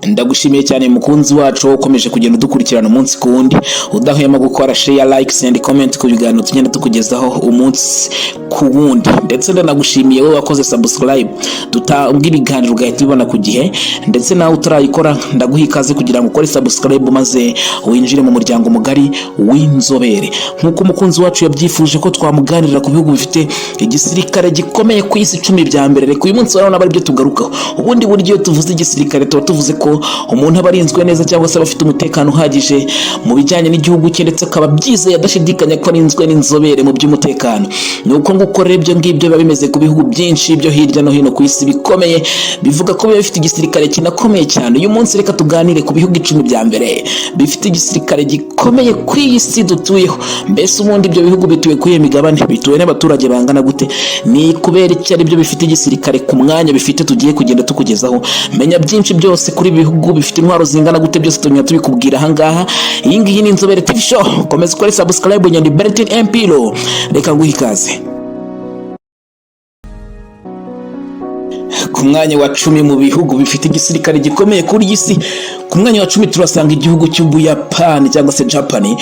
Ndagushimiye cyane, mukunzi wacu, wowe ukomeje kugenda udukurikirana umunsi ku wundi, udahwema gukora share, likes and comment ku biganiro tugenda tukugezaho umunsi ku wundi. Ndetse ndanagushimiye wowe wakoze subscribe, dutanga ibiganiro ugahita ubibona ku gihe. Ndetse nawe utarayikora, ndaguha ikaze kugira ngo ukore subscribe maze winjire mu muryango mugari w'inzobere. Nk'uko umukunzi wacu yabyifuje ko twamuganirira ku bihugu bifite igisirikare gikomeye ku isi 10 bya mbere, reka uyu munsi urabona ari byo tugarukaho. Ubundi buryo iyo tuvuze igisirikare, tuba tuvuze ko umuntu aba arinzwe neza cyangwa se aba afite umutekano uhagije mu bijyanye n'igihugu cye, ndetse akaba byizeye adashidikanya ko arinzwe n'inzobere mu by'umutekano. Ni uko nguko rero ibyo ngibyo biba bimeze ku bihugu byinshi byo hirya no hino ku isi bikomeye, bivuga ko biba bifite igisirikare kinakomeye cyane. Uyu munsi reka tuganire ku bihugu 10 bya mbere bifite igisirikare gikomeye ku iyi si dutuyeho. Mbese ubundi ibyo bihugu bituye kuri iyo migabane, bituwe n'abaturage bangana gute? Ni kubera iki ari byo bifite igisirikare ku mwanya bifite? Tugiye kugenda tukugezaho. Menya byinshi byose kuri ibi bihugu, bifite intwaro zingana gute, byose tugenda tubikubwira ahangaha. Iyi ngiyi ni Inzobere TV Show. Komeza ukore subscribe. Nyandi Bertin Empilo, reka nguhe ikaze. Ku mwanya wa 10 mu bihugu bifite igisirikare gikomeye kuri iyi si, ku mwanya wa 10 turasanga igihugu cy'Ubuyapani cyangwa se Japan.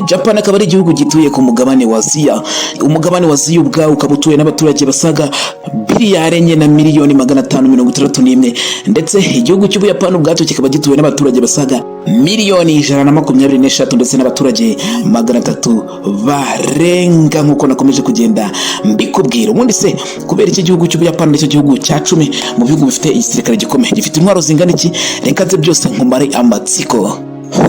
Japan akaba ari igihugu gituye ku mugabane wa Aziya. Umugabane wa Aziya ubwawo ukaba utuwe n'abaturage basaga biliyari 4 na miliyoni 561, ndetse igihugu cy'Ubuyapani ubwacyo kikaba gituwe n'abaturage basaga miliyoni 123 ndetse n'abaturage 300 barenga, nk'uko nakomeje kugenda mbikubwira. Ubundi se kubera iki gihugu cy'Ubuyapani nicyo gihugu cya 10 mu bihugu bifite igisirikare gikomeye? Gifite intwaro zingana iki? Reka nze byose nkumare amatsiko.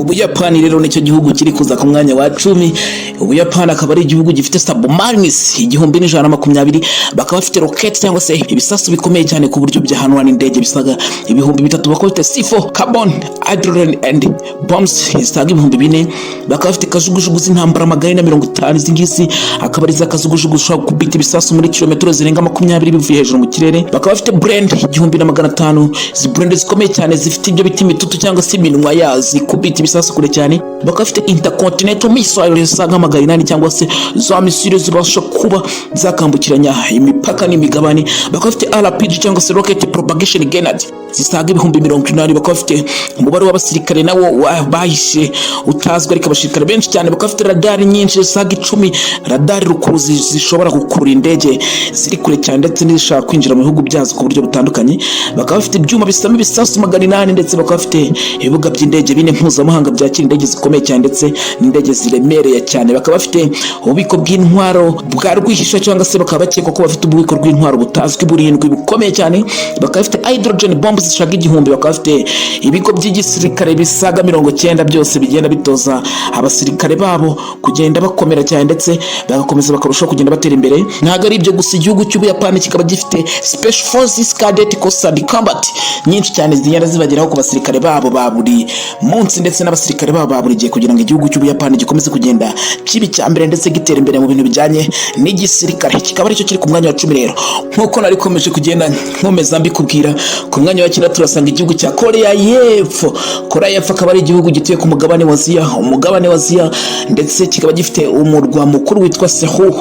Ubuyapani rero nicyo gihugu kiri kuza ku mwanya wa 10. Ubuyapani akaba ari igihugu gifite submarines 1120, bakaba bafite rocket cyangwa se ibisasu bikomeye cyane ku buryo byahanura n'indege bisaga 3000, bakaba bafite C4 carbon hydrogen and bombs zisaga 4000, bakaba bafite kajugujugu z'intambara 450. Izi ngizi akaba ari za kajugujugu zishobora gukubita ibisasu muri kilometero zirenga 20 bivuye hejuru mu kirere. Bakaba bafite burende 1500, izi burende zikomeye cyane zifite ibyo bita imitutu cyangwa se iminwa yazo ikubita ibisasu kure cyane. Bakaba bafite intercontinental missile zisaga 800 cyangwa se za misile zibasha kuba zakambukiranya imipaka n'imigabane. Bakaba bafite RPG cyangwa se rocket propagation grenade zisaga 80,000. Bakaba bafite umubare w'abasirikare nawo bahishe utazwi, ariko abasirikare benshi cyane. Bakaba bafite radari nyinshi zisaga 10, radari rukuruzi zishobora gukurura indege ziri kure cyane ndetse n'izishaka kwinjira mu bihugu byazo ku buryo butandukanye. Bakaba bafite ibyuma bisama ibisasu 800, ndetse bakaba bafite ibibuga by'indege bine mpuzamahanga byakira indege zikomeye cyane ndetse n'indege ziremereye cyane. Bakaba bafite ububiko bw'intwaro bwa rwihishwa, cyangwa se bakaba bakekwa ko bafite ububiko bw'intwaro butazwi burindwi bukomeye cyane. Bakaba bafite hydrogen bombs zisaga 1000. Bakaba bafite ibigo by'igisirikare bisaga 90, byose bigenda bitoza abasirikare babo kugenda bakomera cyane, ndetse bagakomeza bakarushaho kugenda batera imbere. Ntabwo ari ibyo gusa, igihugu cy'Ubuyapani kikaba gifite special forces cadet course and combat nyinshi cyane zigenda zibageraho ku basirikare babo ba buri munsi ndetse n'abasirikare babo ba buri gihe, kugira ngo igihugu cy'Ubuyapani gikomeze kugenda kiba icya mbere ndetse gitera imbere mu bintu bijyanye n'igisirikare. Kikaba aricyo kiri ku mwanya wa 10 rero, nk'uko nari komeje kugenda nkomeza mbikubwira. Ku mwanya wa 9 turasanga igihugu cya Korea y'Epfo. Korea y'Epfo akaba ari igihugu gituye ku mugabane wa Aziya, umugabane wa Aziya, ndetse kikaba gifite umurwa mukuru witwa Seoul.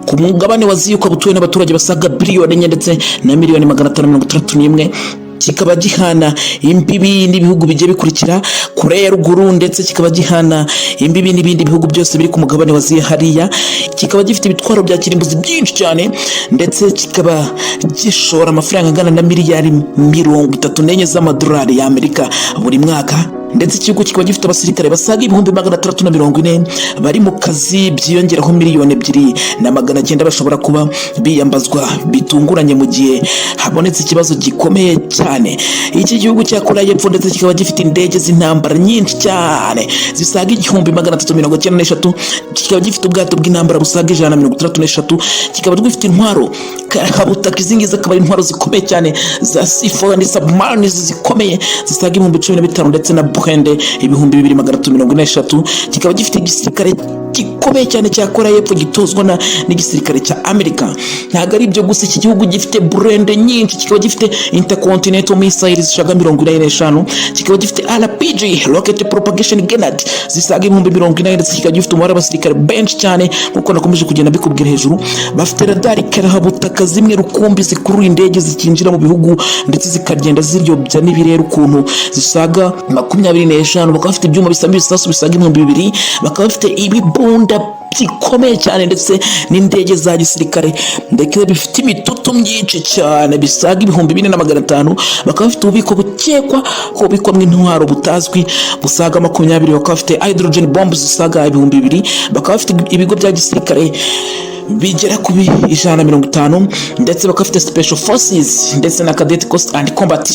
Ku mugabane wa Aziya ukaba utuwe n'abaturage basaga biliyoni 4 ndetse na miliyoni 561. Kikaba gihana imbibi n'ibihugu bigiye bikurikira: Korea ya Ruguru, ndetse kikaba gihana imbibi n'ibindi bihugu byose biri ku mugabane wa Aziya hariya. Kikaba gifite ibitwaro bya kirimbuzi byinshi cyane, ndetse kikaba gishora amafaranga angana na miliyari 34 z'amadolari y'Amerika buri mwaka. Ndetse igihugu kikaba gifite abasirikare basaga 640,000 bari mu kazi, byiyongeraho miliyoni 2 na 900 bashobora kuba biyambazwa bitunguranye mu gihe habonetse ikibazo gikomeye cyane. Iki gihugu cya Korea y'Epfo ndetse kikaba gifite indege z'intambara nyinshi cyane zisaga 1393. Kikaba gifite ubwato bw'intambara busaga 163. Kikaba gifite intwaro kabutaka, izi ngizi akaba ari intwaro zikomeye cyane za C4 and submarines zikomeye zisaga 15,000, ndetse na burende 2343. Kikaba gifite igisirikare gikomeye cyane cya Korea y'Epfo gitozwa n'igisirikare cya Amerika. Ntabwo ari ibyo gusa, iki gihugu gifite burende nyinshi, kikaba gifite intercontinental missiles zisaga 85, kikaba gifite RPG, rocket propagation grenade, zisaga 80,000, ndetse kikaba gifite umubare w'abasirikare benshi cyane nk'uko nakomeje kugenda mbikubwira hejuru. Bafite radari karahabutaka zimwe rukumbi zikurura indege zikinjira mu bihugu ndetse zikagenda ziryobya n'ibirere ukuntu, zisaga 25. Bakaba bafite ibyuma bisaba ibisasu bisaga 2000, bakaba bafite ibibunda gikomeye cyane ndetse n'indege za gisirikare ndetse bifite imitutu myinshi cyane bisaga 4500. Bakaba bafite ububiko bukekwa ko bubikwamo intwaro butazwi busaga 20, bakaba bafite hydrogen bombs zisaga 2000, bakaba bafite ibigo bya gisirikare bigera ku 150, ndetse bakaba bafite special forces ndetse na cadet course and combat.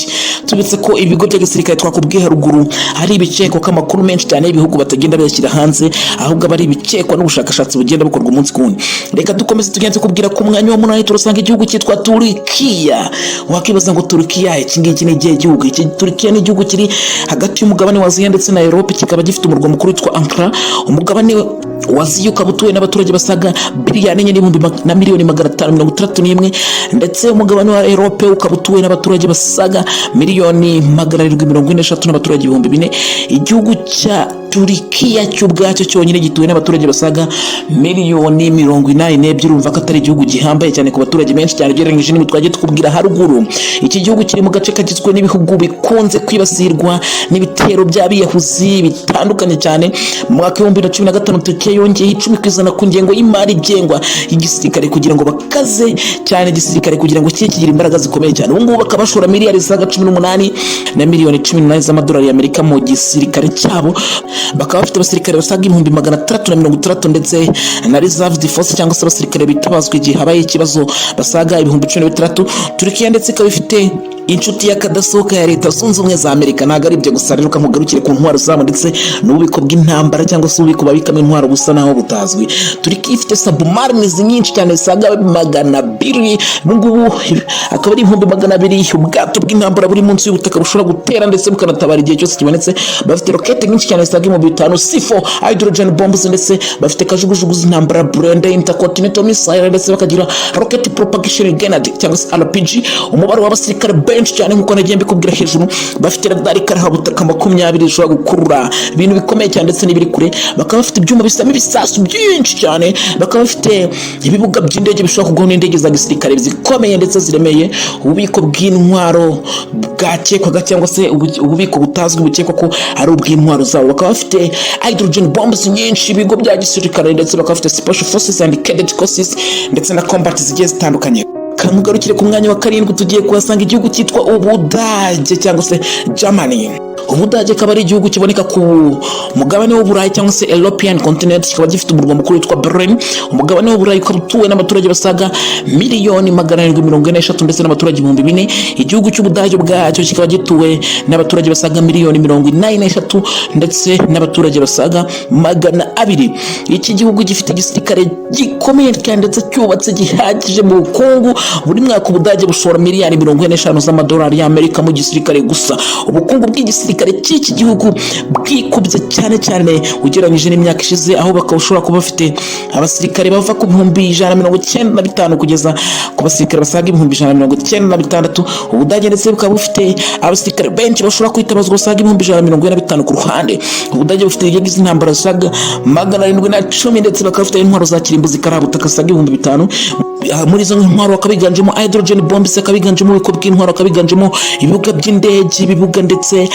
Tubitse ko ibigo bya gisirikare twakubwiye haruguru hari ibikekwa ko amakuru menshi cyane y'ibihugu batagenda bayashyira hanze, ahubwo aba ari ibikekwa n'ubushakashatsi bugenda bukorwa umunsi ku wundi. Reka dukomeze tugende tukubwira ku mwanya wa munani turasanga igihugu cyitwa Turikiya. Wakibaza ngo Turikiya iki ngiki ni igihe gihugu iki? Turikiya ni igihugu kiri hagati y'umugabane wa Aziya ndetse na Europe, kikaba gifite umurwa mukuru witwa Ankara. Umugabane wa Aziya ukaba utuwe n'abaturage basaga biliyoni enye n'ibihumbi na miliyoni 561, ndetse umugabane wa Europe ukaba utuwe n'abaturage basaga miliyoni 743 n'abaturage 4000. Igihugu cya Turikiya cy'ubwacyo cyonyine gituwe n'abaturage basaga miliyoni 82. Urumva ko atari igihugu gihambaye cyane ku baturage benshi cyane ugereranyije n'ibyo twagiye tukubwira haruguru. Iki gihugu kiri mu gace kagizwe n'ibihugu bikunze kwibasirwa n'ibitero by'abiyahuzi bitandukanye cyane. Mu mwaka wa 2015 Turikiya yongeye 10% ku ngengo y'imari igengwa y'igisirikare kugira ngo bakaze cyane igisirikare, kugira ngo kijye kigira imbaraga zikomeye cyane. Ubu ngubu bakaba bashora miliyari zisaga 18 na miliyoni 18 z'amadolari y'Amerika mu gisirikare cyabo. Bakaba bafite abasirikare basaga 660,000 ndetse na reserved force, cyangwa se abasirikare bitabazwa igihe habaye ikibazo, basaga 16,000. Turikiya ndetse ikaba ifite inshuti y'akadasohoka ya Leta Zunze Ubumwe za Amerika. Ntabwo ari ibyo gusa rero, kamugarukire ku ntwaro zabo ndetse n'ububiko bw'intambara, cyangwa se ububiko babikamo intwaro busa naho butazwi. Turikiya ifite submarines nyinshi cyane zisaga 200, ubu ngubu akaba ari 200,000, ubwato bw'intambara buri munsi y'ubutaka bushobora gutera ndetse bukanatabara igihe cyose kibonetse. Bafite rokete nyinshi cyane zisaga 5000, C4, hydrogen bombs, ndetse bafite kajugujugu z'intambara burende, intercontinental missile, ndetse bakagira rocket propagation grenade cyangwa se RPG. Umubare w'abasirikare benshi cyane nk'uko nagiye mbikubwira hejuru. Bafite radari karahabutaka 20 zishobora gukurura ibintu bikomeye cyane ndetse n'ibiri kure. Bakaba bafite ibyuma bisamo ibisasu byinshi cyane, bakaba bafite ibibuga by'indege bishobora kugwaho n'indege za gisirikare zikomeye ndetse ziremeye. Ububiko bw'intwaro bwakekwaga, cyangwa se ububiko butazwi bukekwa ko ari ubw'intwaro zabo. Bakaba bafite hydrogen bombs nyinshi, ibigo bya gisirikare, ndetse bakaba bafite special forces and cadet courses ndetse na combat zigiye zitandukanye. Kamugarukire ku mwanya wa karindwi, tugiye kuhasanga igihugu cyitwa Ubudage cyangwa se Germany. Ubudage akaba ari igihugu kiboneka ku mugabane w'Uburayi cyangwa se European continent, kikaba gifite umurwa mukuru witwa Berlin. Umugabane w'Uburayi ukaba utuwe n'abaturage basaga miliyoni 743 ndetse n'abaturage 4000. Igihugu cy'Ubudage ubwacyo kikaba gituwe n'abaturage basaga miliyoni 83 ndetse n'abaturage basaga 200. Iki gihugu gifite igisirikare gikomeye cyane ndetse cyubatse gihagije. Mu bukungu, buri mwaka Ubudage bushora miliyari 45 z'amadolari y'Amerika mu gisirikare gusa. Ubukungu bw'igisirikare cy'iki gihugu bwikubye cyane cyane ugereranyije n'imyaka ishize, aho bakaba bashobora kuba bafite abasirikare bava ku 195,000 kugeza ku basirikare basaga 196,000. Ubudage ndetse bukaba bufite abasirikare benshi bashobora kwitabazwa basaga 145,000. Ku ruhande, Ubudage bufite indege z'intambara zisaga 710, ndetse bakaba bafite intwaro za kirimbuzi karabutaka zisaga 5000. Muri izo ntwaro hakaba higanjemo hydrogen bombs, hakaba higanjemo ububiko bw'intwaro, hakaba higanjemo ibibuga by'indege, ibibuga ndetse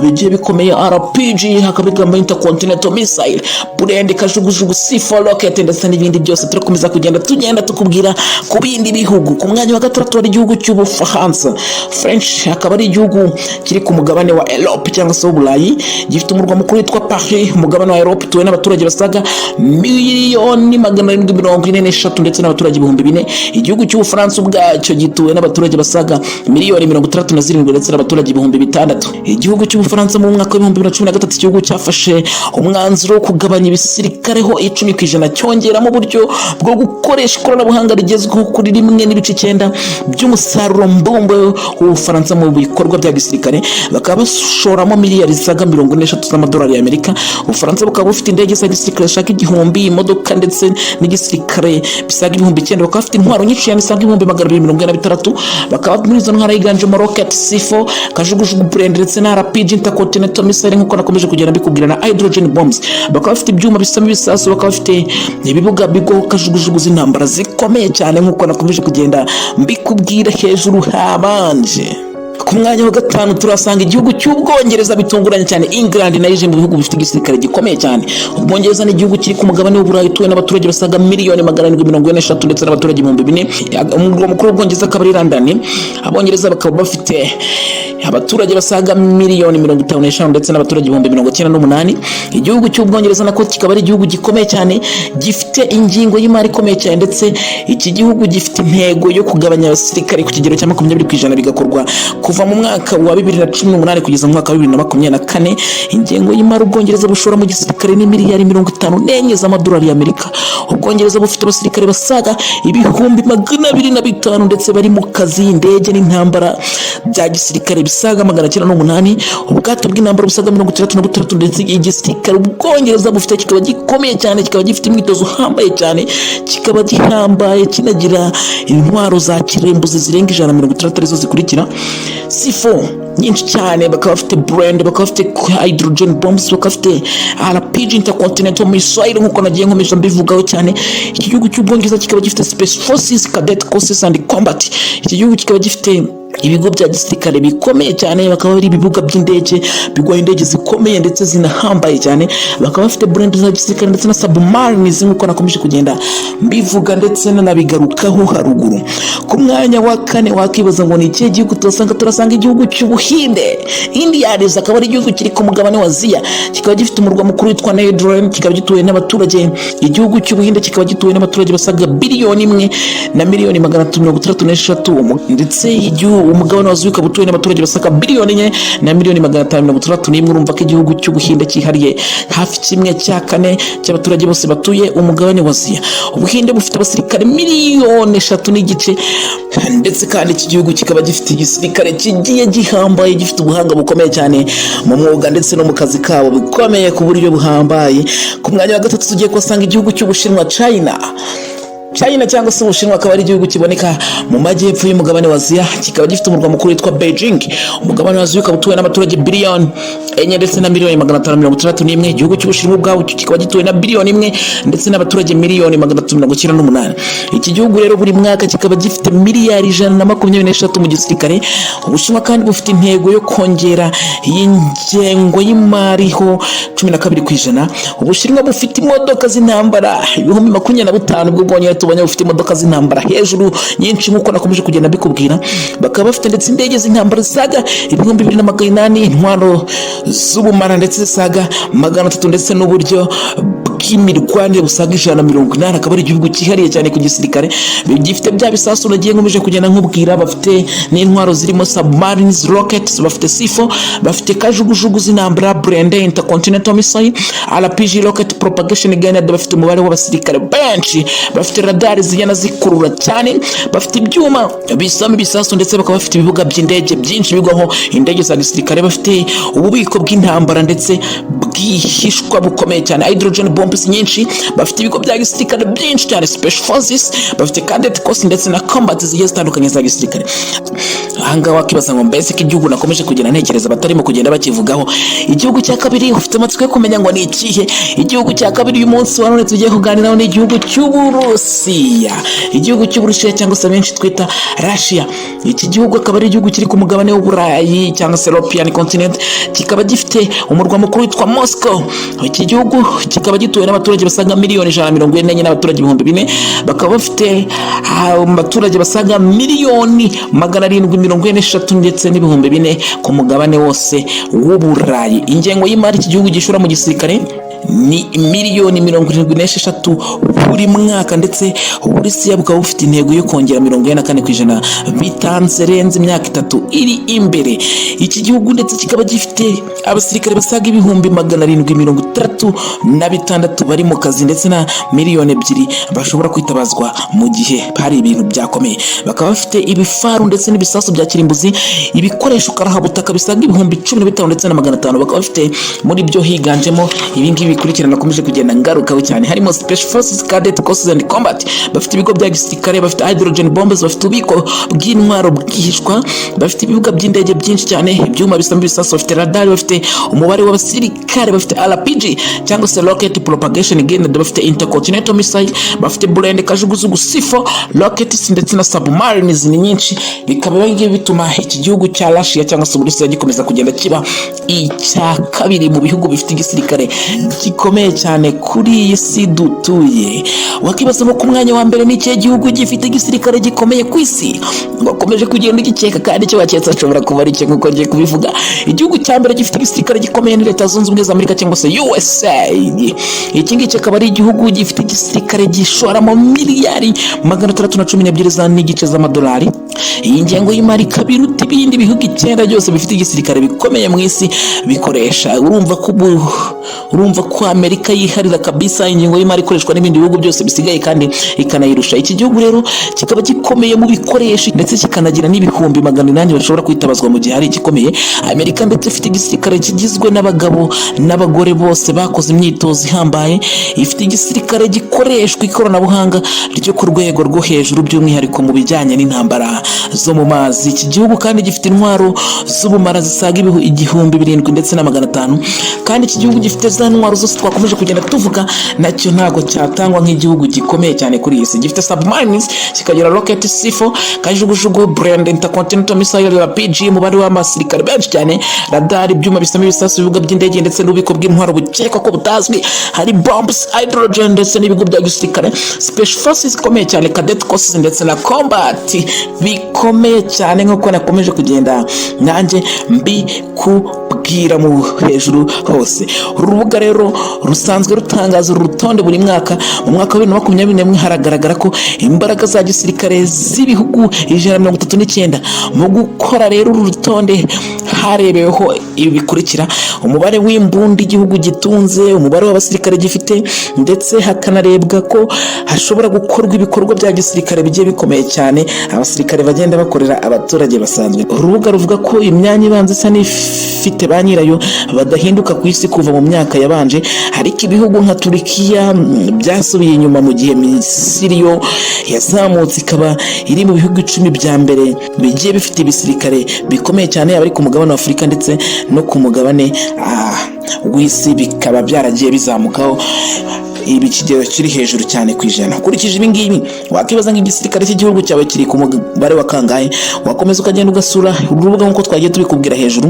bigiye bikomeye, RPG, hakaba higanjemo intercontinental missile, burende, kajugujugu, C4 rocket ndetse n'ibindi byose. Turakomeza kugenda tugenda tukubwira ku bindi bihugu. Ku mwanya wa gatandatu hari igihugu cy'Ubufaransa, French, akaba ari igihugu kiri ku mugabane wa Europe cyangwa se w'Uburayi, gifite umurwa mukuru witwa Paris. Umugabane wa Europe utuwe n'abaturage basaga miliyoni 743 ndetse n'abaturage 4000. Igihugu cy'Ubufaransa ubwacyo gituwe n'abaturage basaga miliyoni 67 ndetse n'abaturage 6000. Igihugu cy'Ubufaransa, mu mwaka wa 2013, igihugu cyafashe umwanzuro wo kugabanya ibisirikare ho 10%, cyongeramo uburyo bwo gukoresha ikoranabuhanga rigezweho kuri 1.9 by'umusaruro mbumbe w'Ubufaransa mu bikorwa bya gisirikare, bakaba bashoramo miliyari zisaga 43 z'amadolari y'Amerika. Ubufaransa bukaba bufite indege za gisirikare zishaka 1000, imodoka ndetse n'igisirikare bisaga 9000, bakaba bafite intwaro nyinshi cyane zisaga 246,000. Bakaba muri izo ntwaro higanjemo rocket C4, kajugujugu blindé ndetse na RPG intercontinental missile, nk'uko nakomeje kugenda mbikubwira, na hydrogen bombs. Bakaba bafite ibyuma bisama ibisasu, bakaba bafite ibibuga bigwaho kajugujugu z'intambara zikomeye cyane, nk'uko nakomeje kugenda mbikubwira hejuru habanje. Ku mwanya wa gatanu turasanga igihugu cy'Ubwongereza. Bitunguranye cyane, England nayo ije mu bihugu bifite igisirikare gikomeye cyane. Ubwongereza ni igihugu kiri ku mugabane w'Uburayi, utuwe n'abaturage basaga miliyoni 743 ndetse n'abaturage 4000. Umurwa mukuru w'Ubwongereza akaba ari London. Abongereza bakaba bafite abaturage basaga miliyoni 55 ndetse n'abaturage 98,000. Igihugu cy'Ubwongereza nako kikaba ari igihugu gikomeye cyane, gifite ingingo y'imari ikomeye cyane, ndetse iki gihugu gifite intego yo kugabanya abasirikare ku kigero cya 20%, bigakorwa kuva mu mwaka wa 2018 kugeza mu mwaka wa 2024. Ingengo y'imari Ubwongereza bushora mu gisirikare ni miliyari 54 z'amadolari y'Amerika. Ubwongereza bufite abasirikare basaga 205,000 ndetse bari mu kazi, indege n'intambara bya gisirikare bisaga 908, ubwato bw'intambara busaga 66, ndetse igisirikare Ubwongereza bufite kikaba gikomeye cyane, kikaba gifite imyitozo ihambaye cyane, kikaba gihambaye, kinagira intwaro za kirimbuzi zirenga 160, arizo zikurikira: C4 nyinshi cyane, bakaba bafite blindé, bakaba bafite hydrogen bombs, bakaba bafite RPG intercontinental missile, nk'uko nagiye nkomeje mbivugaho cyane. Iki gihugu cy'Ubwongereza kikaba gifite special forces cadet courses and combat. Iki gihugu kikaba gifite ibigo bya gisirikare bikomeye cyane, bakaba ari ibibuga by'indege bigwaho indege zikomeye ndetse zinahambaye cyane, bakaba bafite blindé za gisirikare ndetse na submarines, nk'uko nakomeje kugenda mbivuga ndetse nanabigarukaho haruguru. Ku mwanya wa kane wakibaza ngo ni ikihe gihugu turasanga? Turasanga igihugu cy'Ubuhinde. India akaba ari igihugu kiri ku mugabane wa Aziya, kikaba gifite umurwa mukuru witwa New Delhi, kikaba gituwe n'abaturage, igihugu cy'Ubuhinde kikaba gituwe n'abaturage basaga biliyoni 1 na miliyoni 363, ndetse igihugu umugabane wa Aziya ukaba utuwe n'abaturage basaga biliyoni 4 na miliyoni 561. Urumva ko igihugu cy'Ubuhinde cyihariye hafi 1/4 cy'abaturage bose batuye umugabane wa Aziya. Ubuhinde bufite abasirikare miliyoni 3.5, ndetse kandi iki gihugu kikaba gifite igisirikare kigiye gihambaye, gifite ubuhanga bukomeye cyane mu mwuga ndetse no mu kazi kabo bikomeye ku buryo buhambaye. Ku mwanya wa gatatu tugiye kuhasanga igihugu cy'Ubushinwa, China. China cyangwa se Ubushinwa akaba ari igihugu kiboneka mu majyepfo y'umugabane wa Aziya, kikaba gifite umurwa mukuru witwa Beijing. Umugabane wa Aziya ukaba utuwe n'abaturage biliyoni 4 ndetse na miliyoni 561. Igihugu cy'Ubushinwa ubwabo kikaba gituwe na biliyoni 1 ndetse n'abaturage miliyoni 398. Iki gihugu rero buri mwaka kikaba gifite miliyari 123 mu gisirikare. Ubushinwa kandi bufite intego yo kongera iyi ngengo y'imari ho 12%. Ubushinwa bufite imodoka z'intambara 25,000 bwo bwonyine tubonye bufite imodoka z'intambara hejuru nyinshi, nk'uko nakomeje kugenda mbikubwira. Bakaba bafite ndetse indege z'intambara zisaga 2800, intwaro z'ubumara ndetse zisaga 300, ndetse n'uburyo bw'imirwanire busaga 180. Akaba ari igihugu cyihariye cyane ku gisirikare, gifite bya bisasu nagiye nkomeje kugenda nkubwira, bafite n'intwaro zirimo submarines, rockets, bafite C4, bafite kajugujugu z'intambara blindé, intercontinental missile, RPG rocket propagation grenade, bafite umubare w'abasirikare benshi, bafite radari zigenda zikurura cyane, bafite ibyuma bisama ibisasu, ndetse bakaba bafite ibibuga by'indege byinshi bigwaho indege za gisirikare, bafite ububiko bw'intambara ndetse bwihishwa bukomeye cyane, hydrogen bombs nyinshi, bafite ibigo bya gisirikare byinshi cyane, special forces, bafite cadet course ndetse na combat zigiye zitandukanye za gisirikare. Ahangaha wakibaza ngo mbese ko igihugu nakomeje kugenda ntekereza batarimo kugenda bakivugaho? Igihugu cya kabiri, ufite amatsiko yo kumenya ngo ni ikihe? Igihugu cya kabiri uyu munsi wa none tugiye kuganiraho ni igihugu cy'Uburusiya. Igihugu cy'Uburusiya cyangwa se benshi twita Russia, iki gihugu akaba ari igihugu kiri ku mugabane w'Uburayi cyangwa se European continent, kikaba gifite umurwa mukuru witwa Moscow. Iki gihugu kikaba gituwe n'abaturage basaga miliyoni 144 n'abaturage 4000, bakaba bafite abaturage basaga miliyoni 743 ndetse n'4000 ku mugabane wose w'Uburayi. Ingengo y'imari iki gihugu gishora mu gisirikare Ni miliyoni 76 buri mwaka, ndetse Uburusiya bukaba bufite intego yo kongera 44% bitanze imyaka 3 iri imbere. Iki gihugu ndetse kikaba gifite abasirikare basaga 766,000 bari mu kazi, ndetse na miliyoni 2 bashobora kwitabazwa mu gihe hari ibintu byakomeye. Bakaba bafite ibifaru ndetse n'ibisasu bya kirimbuzi, ibikoresho karahabutaka bisaga 15,500. Bakaba bafite muri byo higanjemo ibingibi bikurikirana nakomeje kugenda ngarukaho cyane, harimo Special Forces, Cadet Courses and Combat. Bafite ibigo bya gisirikare, bafite hydrogen bombs, bafite ububiko bw'intwaro bwihishwa, bafite ibibuga by'indege byinshi cyane, ibyuma bisama ibisasu, bafite radar, bafite umubare w'abasirikare, bafite RPG cyangwa se rocket propagation grenade, bafite intercontinental missile, bafite burende, kajugujugu C4 rockets ndetse na submarines. Ni nyinshi. Bikaba ngibi bituma iki gihugu cya Russia cyangwa se Uburusiya gikomeza kugenda kiba icya kabiri mu bihugu bifite igisirikare gikomeye cyane kuri iyi si dutuye. Wakibaza ngo ku mwanya wa mbere ni ikihe gihugu gifite igisirikare gikomeye ku isi? Wakomeje kugenda ugikeka, kandi icyo waketse ashobora kuba ari cyo, nk'uko ngiye kubivuga. Igihugu cya mbere gifite igisirikare gikomeye ni Leta Zunze Ubumwe za Amerika cyangwa se USA. Iki ngiki akaba ari igihugu gifite igisirikare gishoramo miliyari 612 n'igice z'amadolari. Iyi ngengo y'imari ikaba iruta ibindi bihugu icyenda byose bifite igisirikare bikomeye mu isi bikoresha. Urumva ko Amerika yiharira kabisa ingengo y'imari ikoreshwa n'ibindi bihugu byose bisigaye, kandi ikanayirusha. Iki gihugu rero kikaba gikomeye mu bikoresho, ndetse kikanagira n'800,000 bashobora kwitabazwa mu gihe hari igikomeye. Amerika ndetse ifite igisirikare kigizwe n'abagabo n'abagore bose bakoze imyitozo ihambaye. Ifite igisirikare gikoreshwa ikoranabuhanga ryo ku rwego rwo hejuru, by'umwihariko mu bijyanye n'intambara zo mu mazi. Iki gihugu kandi gifite intwaro z'ubumara zisaga 7500. Kandi iki gihugu gifite za ntwaro zose twakomeje kugenda tuvuga, nacyo ntabwo cyatangwa nk'igihugu gikomeye cyane kuri iyi si. Gifite submarines, kikagira rocket C4, kajugujugu, brand, intercontinental missile, RPG, umubare w'abasirikare benshi cyane, radar, ibyuma bisama ibisasu, ibibuga by'indege ndetse n'ububiko bw'intwaro bukekwa ko butazwi. Hari bombs, hydrogen ndetse n'ibigo bya gisirikare, special forces ikomeye cyane, cadet courses ndetse na combat bikomeye cyane, nk'uko nakomeje kugenda nanjye mbikubwira mu hejuru hose. Uru rubuga rero rusanzwe rutangaza uru rutonde buri mwaka. Mu mwaka wa 2021 haragaragara ko imbaraga za gisirikare z'ibihugu 139. Mu gukora rero uru rutonde harebeweho ibi bikurikira: umubare w'imbunda igihugu gitunze, umubare w'abasirikare gifite, ndetse hakanarebwa ko hashobora gukorwa ibikorwa bya gisirikare bigiye bikomeye cyane abasirikare bagenda bakorera abaturage basanzwe. Urubuga ruvuga ko imyanya ibanza isa n'ifite ba nyirayo badahinduka ku isi kuva mu myaka yabanje, ariko ibihugu nka Turikiya byasubiye inyuma, mu gihe Misiri yo yazamutse ikaba iri mu bihugu 10 bya mbere bigiye bifite ibisirikare bikomeye cyane, yaba ari ku mugabane wa Afurika ndetse no ku mugabane w'isi, bikaba byaragiye bizamukaho ibi kigero kiri hejuru cyane ku ijana. Ukurikije ibi ngibi, wakibaza nk'igisirikare cy'igihugu cyawe kiri ku mubare wa kangahe? Wakomeza ukagenda ugasura uru rubuga nk'uko twagiye tubikubwira hejuru.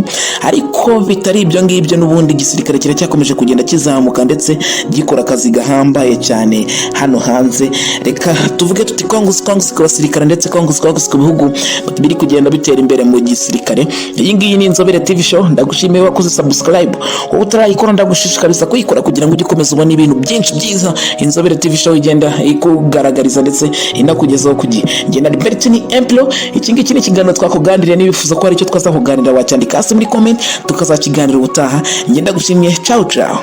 Ariko bitari ibyo ngibyo, n'ubundi igisirikare kiracyakomeje kugenda kizamuka ndetse gikora akazi gahambaye cyane hano hanze. Reka tuvuge tuti congs, congs ku basirikare, ndetse congs, congs ku bihugu biri kugenda bitera imbere mu gisirikare. Iyi ngiyi ni Inzobere TV Show. Ndagushimiye wakoze subscribe. Wowe utarayikora, ndagushishikariza kuyikora kugira ngo ujye ukomeza ubone ibintu byinshi byiza Inzobere TV Show igenda ikugaragariza ndetse inakugezaho ku gihe. Ngenda ni Bertini Emplo. Iki ngiki ni ikiganiro twakuganiriye. Niba wifuza ko hari icyo twazakuganirira, wacyandika hasi muri comment, tukazakiganira ubutaha. Ngenda gushimye. Ciao ciao.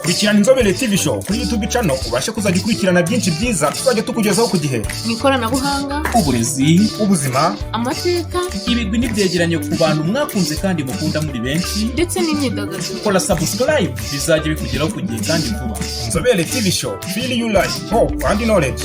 Kurikirana Inzobere TV Show kuri YouTube channel, ubashe kuzajya ukurikirana byinshi byiza tuzajya tukugezaho ku gihe. Mu ikoranabuhanga, uburezi, ubuzima, amateka, ibigwi n'ibyegeranyo ku bantu mwakunze kandi mukunda muri benshi, ndetse n'imyidagaduro. Kora subscribe, bizajya bikugeraho ku gihe kandi vuba. Inzobere TV Show, feel you life, hope and knowledge.